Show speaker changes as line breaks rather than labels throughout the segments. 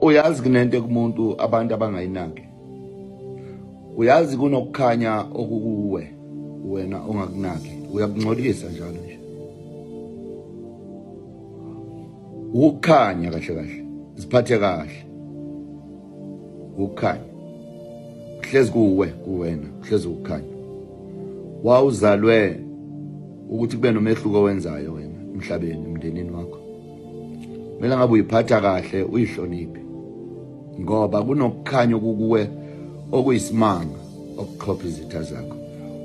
Uyazi kunento kumuntu abantu abangayinaki. Uyazi kunokukhanya okukuwe wena ongakunaki, uyakungcolisa njalo nje. Ukukhanya kahle kahle, ziphathe kahle. Ukukhanya kuhlezi kuwe, kuwena kuhlezi ukukhanya. Wawuzalwe ukuthi kube nomehluko owenzayo wena emhlabeni, emndenini wakho. Kumele ngabe uyiphatha kahle, uyihloniphe, ngoba kunokukhanya okukuwe okuyisimanga okuxhopha izitha zakho.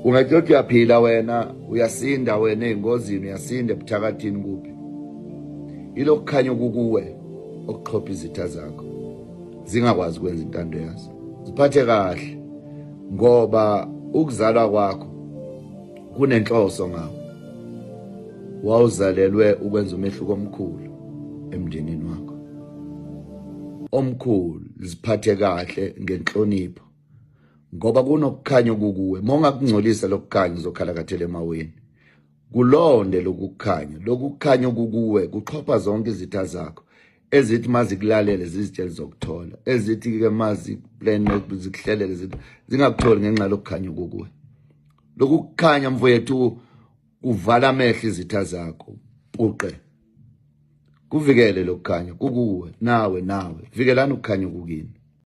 Ungathi uyaphila wena, uyasinda wena ey'ngozini, uyasinda ebuthakathini, kuphi ilokukhanya okukuwe okuxhopha izitha zakho zingakwazi ukwenza intando yazo. Ziphathe kahle, ngoba ukuzalwa kwakho kunenhloso ngawo. Wawuzalelwe ukwenza umehluko omkhulu emndenini wakho omkhulu. Ziphathe kahle ngenhlonipho, ngoba kunokukhanya okukuwe. Uma ungakungcolisa lokukhanya, uzokhalakathela emaweni. Kulonde lokukhanya, lokukhanya okukuwe kuxhopha zonke izitha zakho ezithi mazikulalele zizitshele zokuthola, ezithi ke maziplan zikuhlelele zithi zingakutholi ngenxa lokukhanya okukuwe. Lokukhanya mfowethu kuvala amehlo izitha zakho, puqe kuvikele lokukhanya kukuwe. Nawe vikelani ukukhanya kukini.